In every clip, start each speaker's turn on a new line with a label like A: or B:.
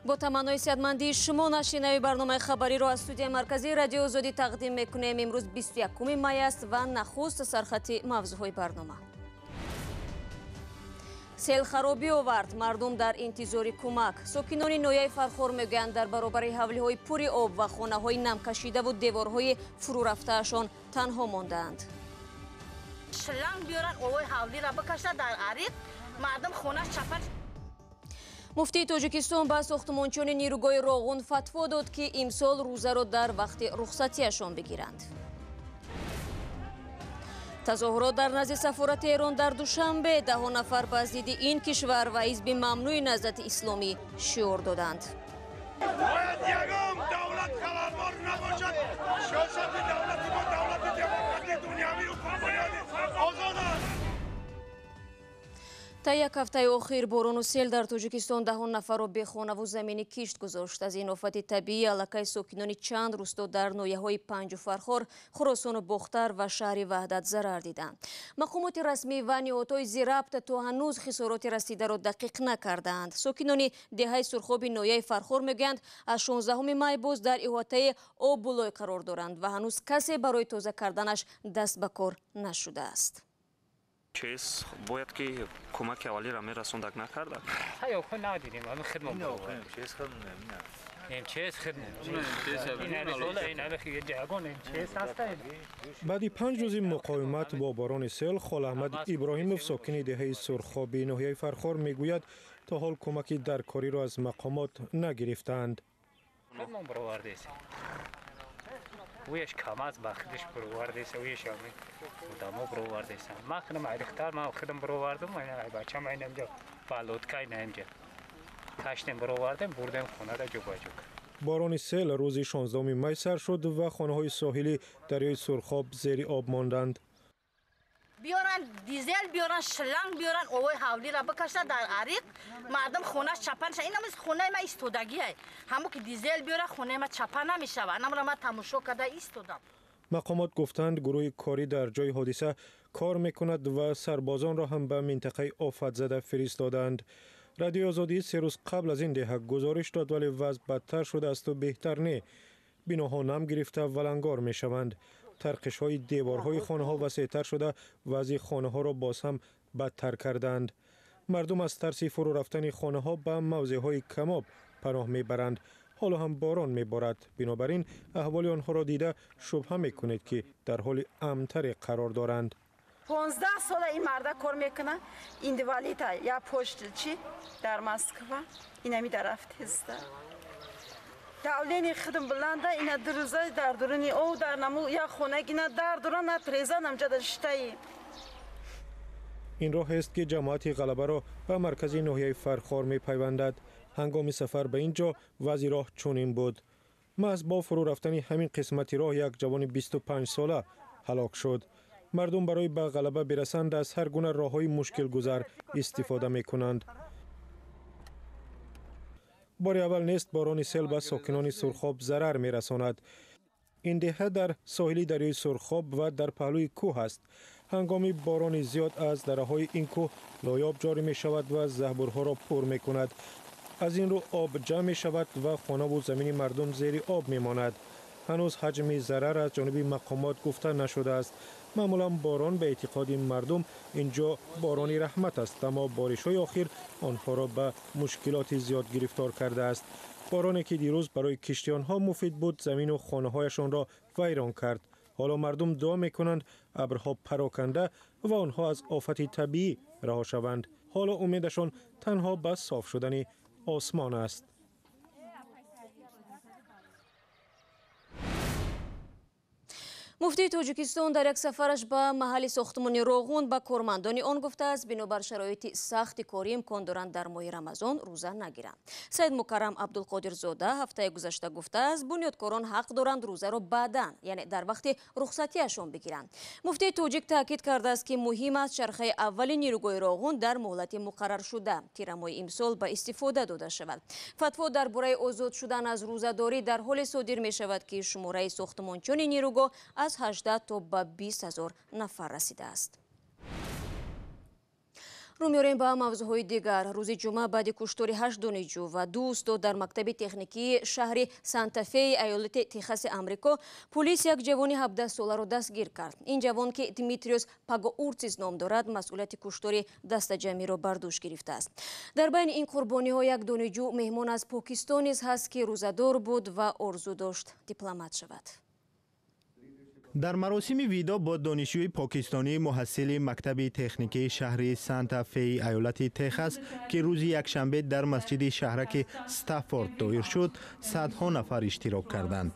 A: Бо таманнои сиҳатмандии шумо нашри нави барномаи хабариро аз студияи марказии Радиои Озодӣ тақдим мекунем. Имрӯз 21 май аст ва нахуст сархати мавзӯъҳои барнома. Селхаробӣ овард, мардум дар интизори кӯмак. Сокинони ноҳияи Фархор мегӯянд, дар баробари ҳавлиҳои пури об ва хонаҳои намкашидаву деворҳои фурӯрафтаашон танҳо мондаанд.
B: Шланг биёранд, овои ҳавлиро бикашад дар ариқ, мардум хонаш чапа.
A: Муфтии Тоҷикистон ба сохтмончиёни нерӯгоҳи Роғун фатво дод, ки имсол рӯзаро дар вақти рухсатиашон бигиранд. Тазоҳурот дар назди сафорати Эрон дар Душанбе, даҳо нафар ба зидди ин кишвар ва ҳизби мамнӯи Наҳзати Исломӣ шиор доданд.
C: Бояд ягон давлат хабардор набошад. Сиёсати давлати мо давлати демократӣ, дунявию пурбунёди озод аст.
A: Та як ҳафтаи охир борону сел дар Тоҷикистон даҳон нафарро бехонаву замини кишт гузошт. Аз ин офати табиӣ аллакай сокинони чанд рӯсто дар ноҳияҳои Панҷу Фархор, Хуросону Бохтар ва шаҳри Ваҳдат зарар диданд. Мақомоти расмӣ ва ниҳодҳои зирабт то ҳанӯз хисороти расидаро дақиқ накардаанд. Сокинони деҳаи Сурхоби ноҳияи Фархор мегӯянд, аз 16 май боз дар иҳотаи оббулой қарор доранд ва ҳанӯз касе барои тоза карданаш даст ба кор нашудааст.
D: ЧС бояд ки кӯмаки аввалиро мерасондаг, накарда.
E: Надидем.
F: Баъди 5 рӯзи муқовимат бо борони сел, Холаҳмад Иброҳимов, сокини деҳаи Сурхоби ноҳияи Фархор, мегӯяд, то ҳол кӯмаки даркориро аз мақомот нагирифтаанд.
E: Уеш КамАЗ ба худаш бировардеса, уеш одамо бировардеса. Ман худам айдихтар, ман худам бировардам, бачам айнамҷа ба лодка айнаимҷа каштем, бировардем, бурдем хонада ҷо-ба-ҷо.
F: Борони сел рӯзи 16 май сар шуд ва хонаҳои соҳили дарёи Сурхоб зери об монданд.
B: Биёранд дизел, биёранд шланг, биёранд овои ҳавлиро бикашад дар ариқ, мардум хонаш чапа наша. Инам хонаи ма истодагиай. Ҳамо ки дизел биёра, хонаи ма чапа намешава. Анамро ма тамошо карда истодам.
F: Мақомот гуфтанд, гурӯҳи корӣ дар ҷои ҳодиса кор мекунад ва сарбозонро ҳам ба минтақаи офатзада фиристоданд. Радиои Озодӣ 3 рӯз қабл аз ин деҳа гузориш дод, вале вазъ бадтар шудаасту беҳтар не. Биноҳо нам гирифта валангор мешаванд. Тарқишҳои деворҳои хонаҳо васеътар шуда, вазъи хонаҳоро боз ҳам бадтар карданд. Мардум аз тарси фурӯ рафтани хонаҳо ба мавзеъҳои камоб паноҳ мебаранд. Ҳоло ҳам борон меборад. Бинобар ин аҳволи онҳоро дида шубҳа мекунед, ки дар ҳоли амнтаре қарор доранд.
G: 15 сола ин марда кор мекунад, индивалита я почтачи дар Москва, инами дар рафтеста. Давлени худам баланда, ина дуруза дар дуруни ов дар наму я хонагина дар дура на треза намҷада шитаи.
F: Ин роҳест, ки ҷамоати Ғалабаро ба маркази ноҳияи Фархор мепайвандад. Ҳангоми сафар ба ин ҷо вазъи роҳ чунин буд. Маҳз бо фурӯ рафтани ҳамин қисмати роҳ як ҷавони 25 сола ҳалок шуд. Мардум барои ба Ғалаба бирасанд аз ҳар гуна роҳҳои мушкилгузар истифода мекунанд. Бори аввал нест борони сел ба сокинони Сурхоб зарар мерасонад. Ин деҳа дар соҳили дарёи Сурхоб ва дар паҳлӯи кӯҳ аст. Ҳангоми борони зиёд аз дараҳои ин кӯҳ лоёб ҷорӣ мешавад ва заҳбурҳоро пур мекунад. Аз ин рӯ об ҷамъ мешавад ва хонаву замини мардум зери об мемонад. Ҳанӯз ҳаҷми зарар аз ҷониби мақомот гуфта нашудааст. Маъмулан борон ба эътиқоди мардум ин ҷо борони раҳмат аст, аммо боришҳои охир онҳоро ба мушкилоти зиёд гирифтор кардааст. Бороне ки дирӯз барои киштиёнҳо муфид буд, замину хонаҳояшонро вайрон кард. Ҳоло мардум дуо мекунанд, абрҳо пароканда ва онҳо аз офати табиӣ раҳо шаванд. Ҳоло умедашон танҳо ба соф шудани осмон аст.
A: Муфтии Тоҷикистон дар як сафараш ба маҳалли сохтмони Роғун ба кормандони он гуфтааст, бинобар шароити сахти корӣ имкон доранд дар моҳи Рамазон рӯза нагиранд. Саид Мукаррам Абдулқодирзода ҳафтаи гузашта гуфтааст, бунёдкорон ҳақ доранд рӯзаро баъдан, яъне дар вақти рухсатиашон бигиранд. Муфтии тоҷик таъкид кардааст, ки муҳим аст чархаи аввали нерӯгоҳи Роғун дар муҳлати муқарраршуда тирамоҳи имсол ба истифода дода шавад. Фатво дар бораи озод шудан аз рӯзадорӣ дар ҳоле содир мешавад, ки шумораи сохтмончиёни нерӯгоҳ аз 18 то ба 20 ҳазор нафар расидааст. Рӯ меорем ба мавзӯъҳои дигар. Рӯзи ҷумъа баъди куштори 8 донишҷӯ ва 2 устод дар мактаби техникии шаҳри Санта-Феи айолати Техаси Амрико, полис як ҷавони 17-соларо дастгир кард. Ин ҷавон, ки Димитриос Пагоуртис ном дорад, масъулияти куштори дастаҷамъиро бар дӯш гирифтааст. Дар байни ин қурбониҳо як донишҷӯ меҳмон аз Покистон низ ҳаст, ки рӯзадор буд ва орзу дошт дипломат шавад.
H: Дар маросими видо бо донишҷӯи покистонӣ, муҳассили мактаби техникии шаҳри Санта-Феи айолати Техас, ки рӯзи якшанбе дар масҷиди шаҳраки Стаффорд доир шуд, садҳо нафар иштирок карданд.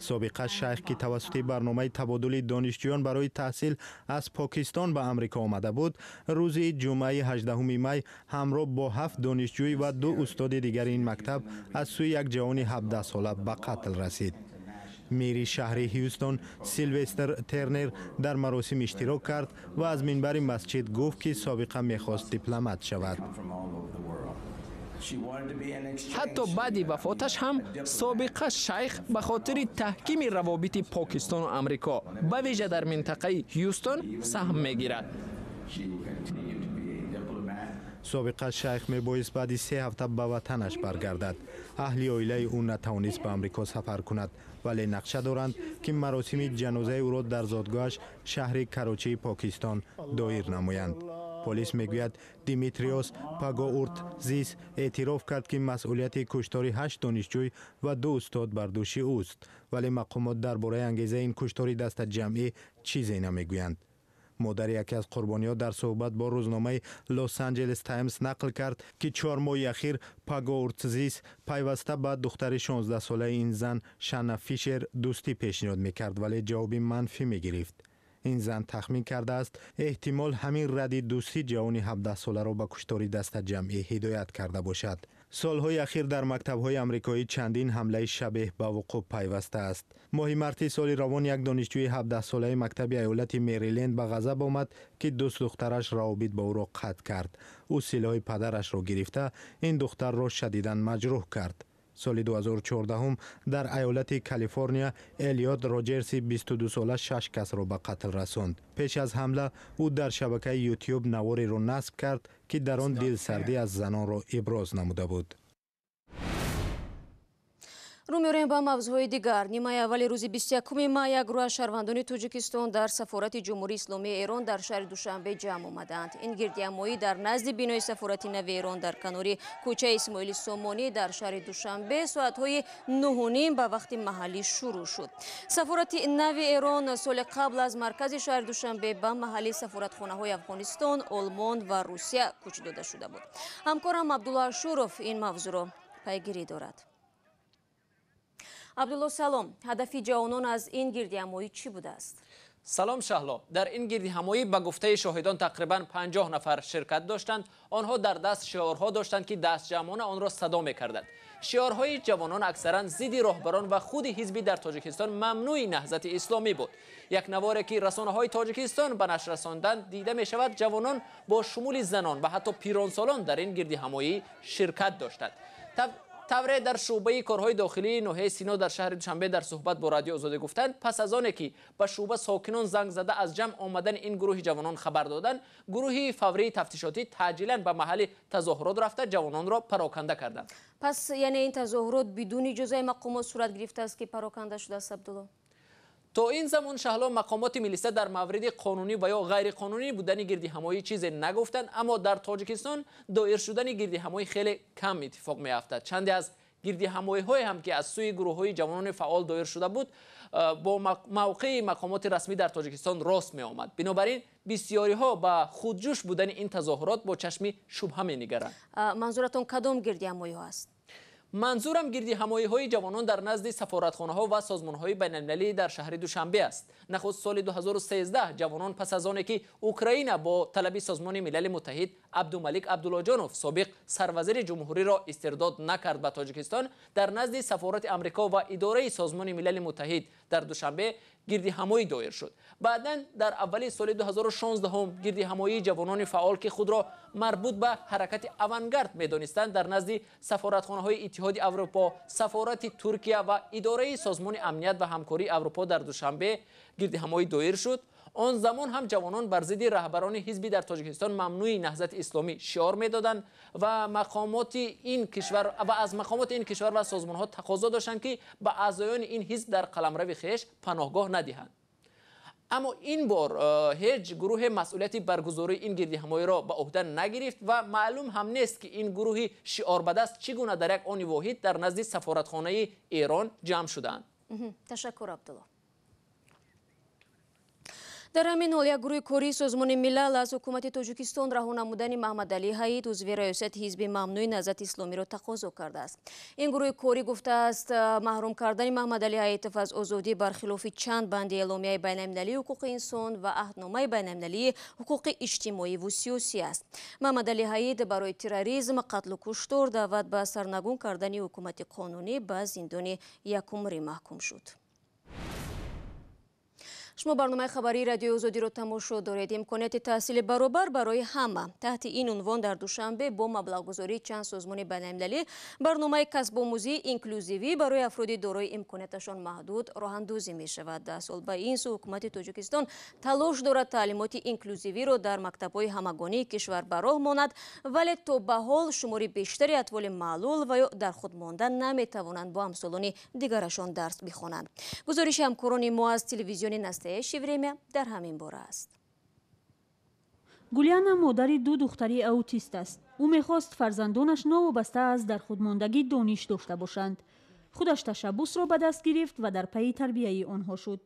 H: Собиқа Шайх, ки тавассути барномаи табодули донишҷӯён барои таҳсил аз Покистон ба Амрико омада буд, рӯзи ҷумъаи 18 май ҳамроҳ бо 7 донишҷӯй ва 2 устоди дигари ин мактаб аз сӯи як ҷавони 17-сола ба қатл расид. Мери шаҳри Ҳюстон Силвестр Тернер дар маросим иштирок кард ва аз минбари масҷид гуфт, ки Собиқа мехост дипломат шавад.
I: Ҳатто баъди вафоташ ҳам Собиқа Шайх ба хотири таҳкими равобити Покистону Амрико, ба вижа дар минтақаи Ҳюстон, саҳм мегирад.
H: Собиқа Шайх мебоист баъди 3 ҳафта ба ватанаш баргардад. Аҳли оилаи ӯ натавонист ба Амрико сафар кунад, вале нақша доранд, ки маросими ҷанозаи ӯро дар зодгоҳаш, шаҳри Карочии Покистон, доир намоянд. Полис мегӯяд, Димитриос Пагоуртзис эътироф кард, ки масъулияти куштори 8 донишҷӯй ва 2 устод бар дӯши ӯст, вале мақомот дар бораи ангезаи ин куштори дастаҷамъӣ чизе намегӯянд. Модари яке аз қурбониҳо дар суҳбат бо рӯзномаи Лос-Анҷелес Таймс нақл кард, ки 4 моҳи ахир Пагоуртзис пайваста ба духтари 16-солаи ин зан, Шана Фишер, дӯстӣ пешниҳод мекард, вале ҷавоби манфӣ мегирифт. Ин зан тахмин кардааст, эҳтимол ҳамин радди дӯстӣ ҷавони 17-соларо ба куштори дастаҷамъӣ ҳидоят карда бошад. Солҳои ахир дар мактабҳои амрикоӣ чандин ҳамлаи шабеҳ ба вуқӯъ пайвастааст. Моҳи марти соли равон як донишҷӯи 17-солаи мактаби айолати Мериленд ба ғазаб омад, ки дӯстдухтараш равобит ба ӯро қатъ кард. Ӯ силоҳи падарашро гирифта, ин духтарро шадидан маҷрӯҳ кард. Соли 2014 дар айолати Калифорния Элиот Роҷерси 22-сола 6 касро ба қатл расонд. Пеш аз ҳамла ӯ дар шабакаи Ютуб навореро насб кард, ки дар он дилсардӣ аз занонро иброз намуда буд.
A: Рӯ меорем ба мавзӯъҳои дигар. Нимаи аввали рӯзи 21 май як гурӯҳ аз шаҳрвандони Тоҷикистон дар сафорати Ҷумҳурии Исломии Эрон дар шаҳри Душанбе ҷамъ омадаанд. Ин гирдиҳамоӣ дар назди бинои сафорати нави Эрон дар канори кӯчаи Исмоили Сомонӣ дар шаҳри Душанбе соатҳои 9:30 ба вақти маҳаллӣ шурӯъ шуд. Сафорати нави Эрон соли қабл аз маркази шаҳри Душанбе ба маҳалли сафоратхонаҳои Афғонистон, Олмон ва Русия кӯч дода шуда буд. Ҳамкорам Абдулло Ашуров ин мавзӯъро пайгирӣ дорад. Абдулло, салом. Ҳадафи ҷавонон аз ин гирдиҳамоӣ чӣ будааст?
J: Салом, Шаҳло. Дар ин гирдиҳамоӣ ба гуфтаи шоҳидон тақрибан 50 нафар ширкат доштанд. Онҳо дар даст шиорҳо доштанд, ки дастҷамъона онро садо мекарданд. Шиорҳои ҷавонон аксаран зидди роҳбарон ва худи ҳизби дар Тоҷикистон мамнӯи Наҳзати Исломӣ буд. Як наворе, ки расонаҳои Тоҷикистон ба нашр расонданд, дида мешавад, ҷавонон бо шумули занон ва ҳатто пиронсолон дар ин гирдиҳамоӣ ширкат доштанд. Тавре дар шӯъбаи корҳои дохилии ноҳияи Сино дар шаҳри Душанбе дар суҳбат бо Радио Озодӣ гуфтанд, пас аз оне ки ба шӯъба сокинон занг зада аз ҷамъ омадани ин гурӯҳи ҷавонон хабар доданд, гурӯҳи фаврии тафтишотӣ таъҷилан ба маҳалли тазоҳурот рафта, ҷавононро пароканда карданд.
A: Пас яъне ин тазоҳурот бидуни иҷозаи мақомот сурат гирифтааст, ки пароканда шудааст, Абдулло?
J: То ин замон, Шаҳло, мақомоти милиса дар мавриди қонунӣ ва ё ғайриқонунӣ будани гирдиҳамоӣ чизе нагуфтанд, аммо дар Тоҷикистон доир шудани гирдиҳамоӣ хеле кам иттифоқ меафтад. Чанде аз гирдиҳамоиҳое ҳам, ки аз сӯи гурӯҳҳои ҷавонони фаъол доир шуда буд, бо мавқеи мақомоти расмӣ дар Тоҷикистон рост меомад. Бинобар ин бисёриҳо ба худҷӯш будани ин тазоҳурот бо чашми шубҳа менигаранд.
A: Манзуратон кадом гирдиҳамоиҳо аст?
J: Манзурам гирдиҳамоиҳои ҷавонон дар назди сафоратхонаҳо ва созмонҳои байналмилалӣ дар шаҳри Душанбе аст. Нахуст соли 2013 ҷавонон пас аз оне ки Украина бо талаби Созмони Милали Муттаҳид Абдумалик Абдуллоҷонов, собиқ сарвазири ҷумҳуриро истирдод накард ба Тоҷикистон, дар назди сафорати Амрико ва идораи Созмони Милали Муттаҳид дар Душанбе гирдиҳамоӣ доир шуд. Баъдан дар аввали соли 2016 гирдиҳамоии ҷавонони фаъол, ки худро марбут ба ҳаракати авангард медонистанд, дар назди сафоратхонаҳои Иттиҳоди Аврупо, сафорати Туркия ва идораи Созмони Амният ва Ҳамкории Аврупо дар Душанбе гирдиҳамоӣ доир шуд. Он замон ҳам ҷавонон бар зидди раҳбарони ҳизби дар Тоҷикистон мамнӯи Наҳзати Исломӣ шиор медоданд ва мақомоти ин кишвар ва аз мақомоти ин кишвар ва созмонҳо тақозо доштанд, ки ба аъзоёни ин ҳизб дар қаламрави хеш паноҳгоҳ надиҳанд. Аммо ин бор ҳеҷ гурӯҳе масъулияти баргузории ин гирдиҳамоиро ба уҳда нагирифт ва маълум ҳам нест, ки ин гурӯҳи шиорбадаст чӣ гуна дар як они воҳид дар назди сафоратхонаи Эрон ҷамъ шуданд.
A: Ташаккур, Абдулло. Дар ҳамин ҳол як гурӯҳи кории Созмони Милал аз ҳукумати Тоҷикистон раҳо намудани Маҳмадалӣ Ҳаид, узви раёсати ҳизби мамнӯи Наҳзати Исломиро тақозо кардааст. Ин гурӯҳи корӣ гуфтааст, маҳрум кардани Маҳмадалӣ Ҳаитов аз озодӣ бархилофи чанд банди эъломияи байналмилалии ҳуқуқи инсон ва аҳдномаи байналмилалии ҳуқуқи иҷтимоӣ ву сиёсӣ аст. Маҳмадалӣ Ҳаид барои терроризм, қатлу куштор, даъват ба сарнагун кардани ҳукумати қонунӣ ба зиндони якумрӣ маҳкум шуд. Шумо барномаи хабарии Радиои Озодиро тамошо доред. Имконияти таҳсили баробар барои ҳама. Таҳти ин унвон дар Душанбе бо маблағгузории чанд созмони байналмилалӣ барномаи касбомӯзии инклюзивӣ барои афроди дорои имконияташон маҳдуд роҳандозӣ мешавад. 10 сол ба ин сӯ ҳукумати Тоҷикистон талош дорад таълимоти инклюзивиро дар мактабҳои ҳамагонии кишвар ба роҳ монад, вале то ба ҳол шумори бештари атфоли маълул ва ё дар худ монда наметавонанд бо ҳамсолони дигарашон дарс бихонанд. Гузориши ҳамкорони мо аз телевизиони «Настоящее время» дар ҳамин бора аст.
K: Гулиана модари ду духтари аутист аст. Ӯ мехост фарзандонаш новобаста аз дархудмондагӣ дониш дошта бошанд. Худаш ташаббусро ба даст гирифт ва дар пайи тарбияи онҳо шуд.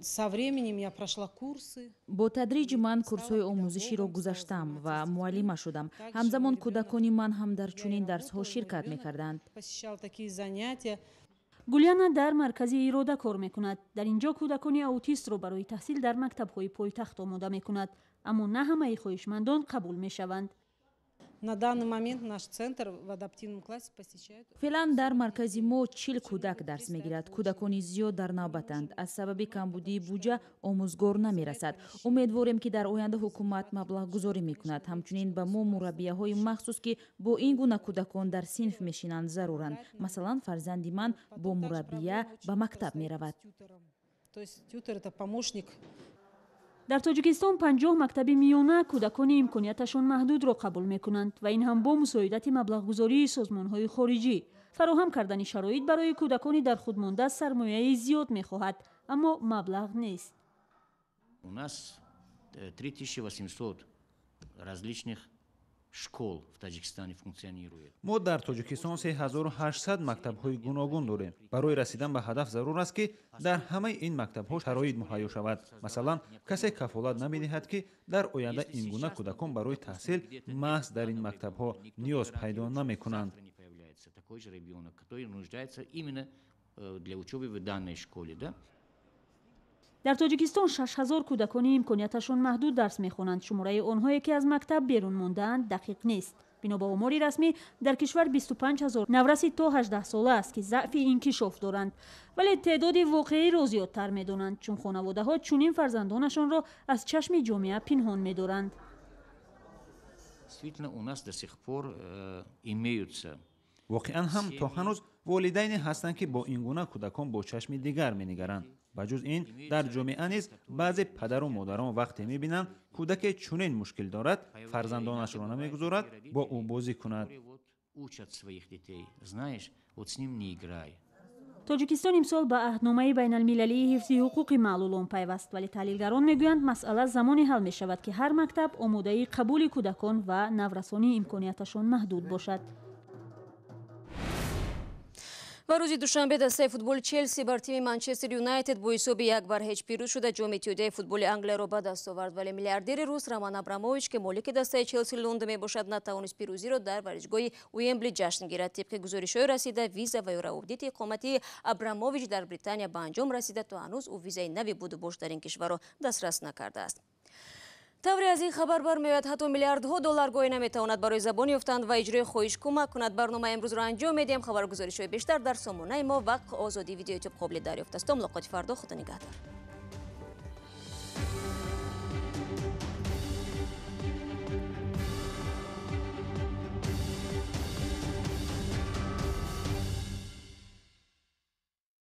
L: Со временем я прошла курсы.
M: Бо тадриҷ ман курсҳои омӯзиширо гузаштам ва муаллима шудам. Ҳамзамон кӯдакони ман ҳам дар чунин дарсҳо ширкат мекарданд.
L: Посещала такие занятия.
K: Гулиана дар маркази Ирода кор мекунад. Дар ин ҷо кӯдакони аутистро барои таҳсил дар мактабҳои пойтахт омода мекунад, аммо на ҳамаи хоҳишмандон қабул мешаванд.
L: На данный момент наш центр в адаптивном классе посещают
M: Феълан дар маркази мо 40 кӯдак дарс мегирад. Кӯдакони зиёд дар навбатанд. Аз сабаби камбудии буҷа омӯзгор намерасад. Умедворем, ки дар оянда ҳукумат маблағгузорӣ мекунад. Ҳамчунин ба мо мураббияҳои махсус, ки бо ин гуна кӯдакон дар синф мешинанд, заруранд. Масалан, фарзанди ман бо мураббия ба мактаб меравад.
L: То есть тьютор — это помощник.
K: Дар Тоҷикистон 50 мактаби миёна кӯдакони имконияташон маҳдудро қабул мекунанд ва ин ҳам бо мусоидати маблағгузории созмонҳои хориҷӣ. Фароҳам кардани шароит барои кӯдакони дар худмонда сармояи зиёд мехоҳад, аммо маблағ нест.
N: У нас 3800 различных школ в Таджикистане функционирует.
O: Мо дар Тоҷикистон 3800 мактабҳои гуногун дорем. Барои расидан ба ҳадаф зарур аст, ки дар ҳамаи ин мактабҳо шароит муҳайё шавад. Масалан, касе кафолат намедиҳад, ки дар оянда ин гуна кӯдакон барои таҳсил маҳз дар ин мактабҳо ниёз пайдо намекунанд.
N: Такой же ребенок, который нуждается именно для учебы в данной школе, да?
K: Дар Тоҷикистон 6000 кӯдакони имконияташон маҳдуд дарс мехонанд. Шумораи онҳое, ки аз мактаб берун мондаанд, дақиқ нест. Бино ба омори расмӣ, дар кишвар 25 ҳазор навраси то 18 сола аст, ки заъфи инкишоф доранд, вале теъдоди воқеиро зиёдтар медонанд, чун хонаводаҳо чунин фарзандонашонро аз чашми ҷомеа пинҳон медоранд.
N: Действительно, у нас до сих пор имеются
O: Воқеан ҳам то ҳанӯз волидайне ҳастанд, ки бо ин гуна кӯдакон бо чашми дигар менигаранд. Ба ҷуз ин, дар ҷомеа низ баъзе падару модарон вақте мебинанд, кӯдаке чунин мушкил дорад, фарзандонашро намегузорад бо ӯ бозӣ кунад.
N: Учат своих детей: знаешь, вот с ним не играй.
K: Тоҷикистон имсол ба аҳдномаи байналмилалии ҳифзи ҳуқуқи маълулон пайваст, вале таҳлилгарон мегӯянд, масъала замоне ҳал мешавад, ки ҳар мактаб омодаи қабули кӯдакон ва наврасони имконияташон маҳдуд бошад.
A: Ва рӯзи душанбе дастаи футболи Челси бар тими Манчестер Юнайтед бо ҳисоби 1-0 пирӯз шуда, ҷоми иттиҳодияи футболи Англияро ба даст овард. Вале миллиардери рус Роман Абрамович, ки молики дастаи Челси Лондон мебошад, натавонист пирӯзиро дар варзишгоҳи Уембли ҷашн гирад. Тибқи гузоришҳои расида, виза ва ё раводиди иқоматии Абрамович дар Британия ба анҷом расида. То ҳанӯз ӯ визаи нави будубош дар ин кишварро дастрас накардааст. Тавре аз ин хабар бармеояд, ҳатто миллиардҳо доллар гоҳе наметавонад барои забон ёфтан ва иҷрои хоҳиш кӯмак кунад. Барномаи имрӯзро анҷом медиҳем. Хабаргузоришҳои бештар дар сомонаи мо ва Озодӣ Видео Ютуб қобили дарёфт аст. То мулоқоти фардо, худо нигаҳдор.